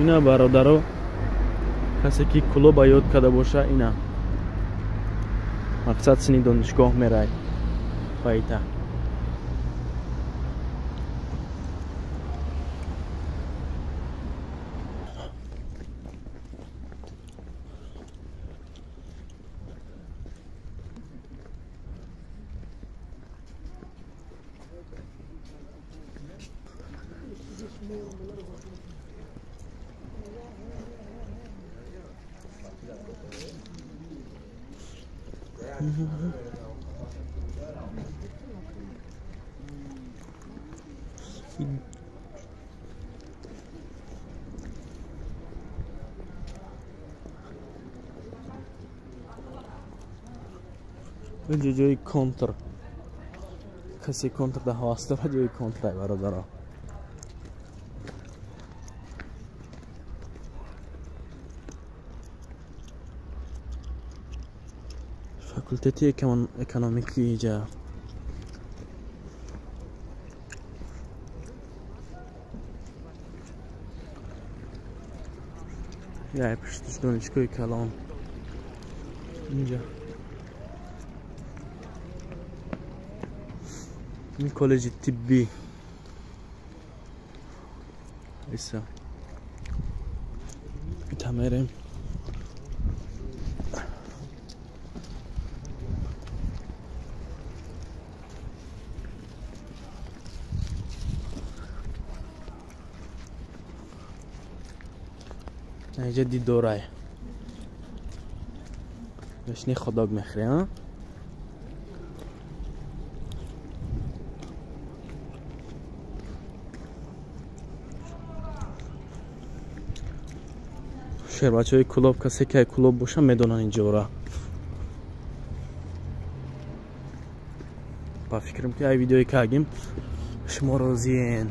Ина бародаро, касе ки Кӯлоба ёд карда боша, ина мақсад сини донишгоҳ мерай баита. Инҷо ҷои контр, касе контр да ҳавас дорад, ҷои контрай бародаро. Факултети экономики иҷа. Яй пуштиш донишгоҳи калон инҷа. Ин коллеҷи тиббӣ иса ита мерем. Инҷа дидорай мешни ходок мехӯри, а? Шербачаҳои Кӯлоб, касе ки ай Кӯлоб боша, медонанд инҷора. Ба фикрам ки ай видеое кардем шумо розиен.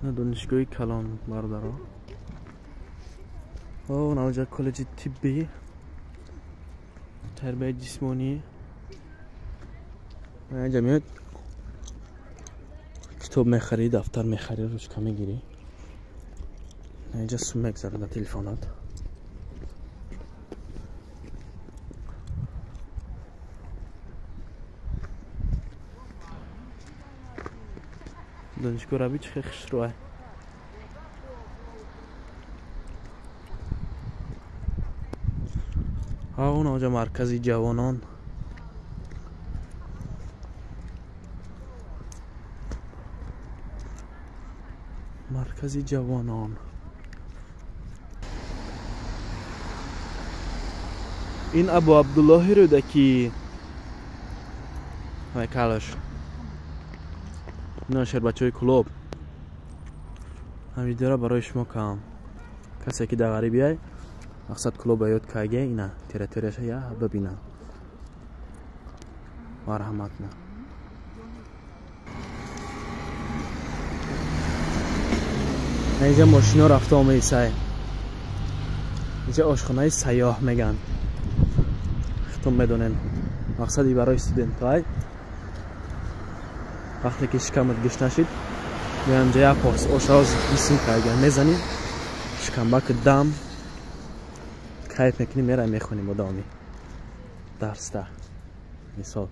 На донишгоҳи калон бародаро. О, навҷа коллеҷи тиббӣ, тарбияи ҷисмонӣ. Инҷа меояд китоб мехарӣ, дафтар мехарӣ, ручка мегирӣ. Инҷа сум мегзарад на телефонат. Донишгоҳ раби чӣ хел хушрӯай. Он оҷа маркази ҷавонон. Маркази ҷавонон. Ин Абу Абдуллоҳи Рӯдакӣ. Ҳайкалаш. Ина шербачаҳои Кӯлоб. Ҳам видеора барои шумо кам. Касе ки дар ғарибиай, мақсад Кӯлоба ёд карге, ина территорияша я бибина. Марҳамат на. Инҷа мошино рафта омадисай. Инҷа ошхонаи сайёҳ меган. Хитон медонен. Мақсади барои студентҳоай. Вақте ки шикамат гушна шид, меоям ҷа як порс ошаоз бисм карган мезанӣ, шикамбак дам кайф мекунӣ, мерай мехонӣ мудоми дарста. Мисол.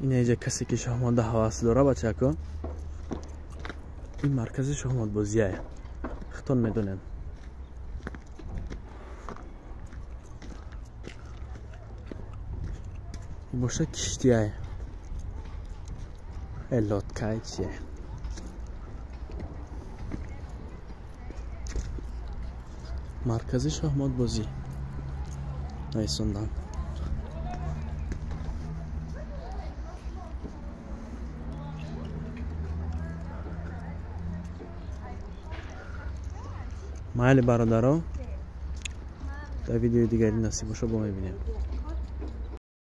Ина иҷа касе ки шоҳмонда ҳавас дора, бачако, ин маркази шоҳмотбозие. Хитон медонем. Боша киштиай. Лодкай чие. Маркази шоҳмотбозӣ нависондан. Майли бародаро, дар видеои дигари насиб боша бо мебинем.